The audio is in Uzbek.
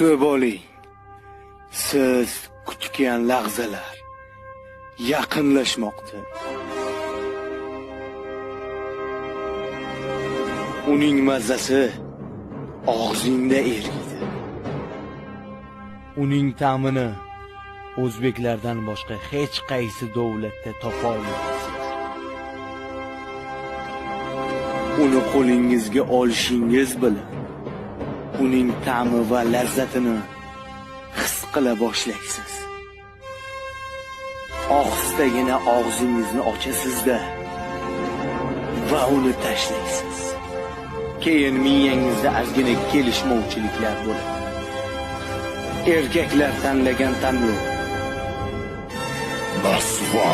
Kutib oling. Siz kutgan lahzalar yaqinlashmoqda. Uning mazasi og'zingda eriydi. Uning ta'mini o'zbeklardan boshqa hech qaysi davlatda topa olmaysiz. Uni qo'lingizga olishingiz bilan uning ta'mi va lazzatini his qila boshlaysiz. Ohistagina og'zingizni ochasizda va uni tashlaysiz. Keyin miyangizda ozgina kelishmovchiliklar bo'ladi. Erkaklar tanlagan tanlov. Nasva.